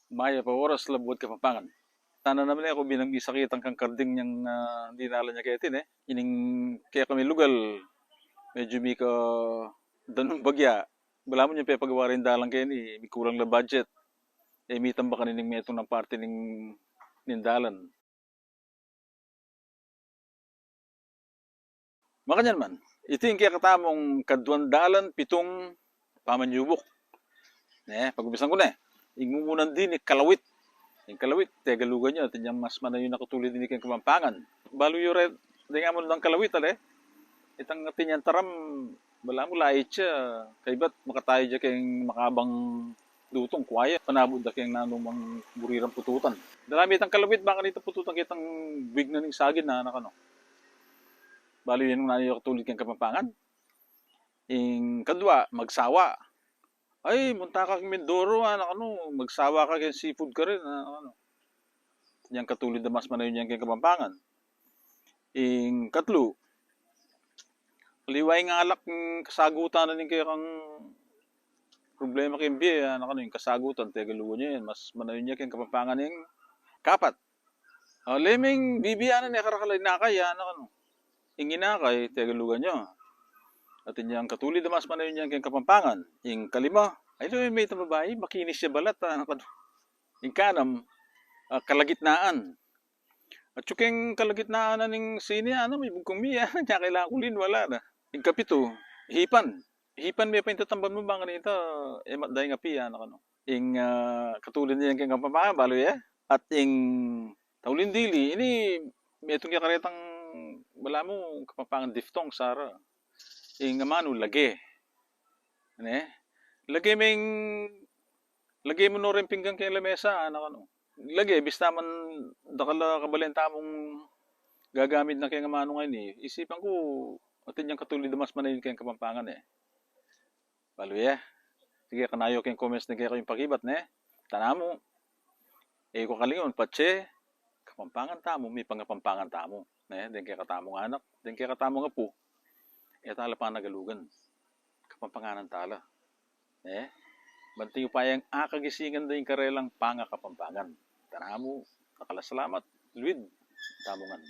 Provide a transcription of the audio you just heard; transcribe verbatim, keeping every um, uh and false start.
Mayap a oras, Labuad Kapampangan. Sana naman e ku binang misakit ing kangkarding yang, ah, dinalan ya keti, ne? Ining kekami lugal, medyu mika danum bagya. Balamu inyang pepagawa ring dalan keni, mikulang la budget. E mitambakan ining metung nang parti ning, ning dalan. Makanyan man, iti ing kekatamung kaduang dalan pitung pamanyubuk. Ne, pagumpisan ku ne. Ing mumunan dini, kalawit. Ing kalawit, Tegalugan ya, atin yang mas manayun a katulid dini keng Kapampangan. Balu yu re, deng amun dang kalawit, ale? Itang atin yang taram, balamu lait ya, kaybat makatayud ya keng makabang dutung, kuaya, panabud da keng nanu mang buri rang pututan. Dala mi itang kalawit, baka nita pututan ke itang big na ning sagin na, anak, anu. Balu yan nanu ing katulid keng Kapampangan. Ing kadua, magsawa. Ay, munta ka keng Mindoro, anak, anu, magsawa ka keng seafood karin, anak, anu. Yang katulid a mas manayun yan keng Kapampangan. Ing katlu, aliwa ing alak, ing kasagutan na ning kekang problema keng bie, anak, anu, ing kasagutan, Tegalugan ya yan, mas manayun ya keng Kapampangan. Ing kapat, ah, leme ing bibianan, e karakal a inakay, anak, anu. Ing inakay, Tegalugan ya. Atin yang katulid a mas manayun yan keng Kapampangan. Ing kalima, ay, leme itang babai, makinis ya balat, anak, anu. Ing kanam, ah, kalagitnaan. At yung keng kalagitnaan na ning sini, anu, mibugkung mi, anu, nya kailangan ku lin, wala na. Ing kapitu, hipan. Hipan me pa ing tatamban mu, bang kanita, e matda ing api, anak, anu. Ing, ah, katulid na yan keng Kapampangan, balu ye. At ing tauling dili, ini, metung ya karetang, balamu, Kapampangan diphthong, sara. Ing amanu, lage. Ne? Lage me ing, lage mu no reng pinggan keng lamesa, anak, anu. Lage, bista man dakal a kabalen tamung gagamit na keng amanu ngeni, isipan ku, atin yang katulid a mas manayun keng Kapampangan, e. Balu ye. Sige, kanayu keng comments deng kekayung pakibat, ne? Tana mu, e ku kalinguan, patse Kapampangan tamu, mipangapampangan tamu, ne? Deng kekatamung anak, deng kekatamung apu, e tala panagalugan, Kapampanganan tala, ne? Ban ting upayang akagisingan da ing karelang pangakapampangan. Tana mu, dakal a salamat, luid tamu ngan.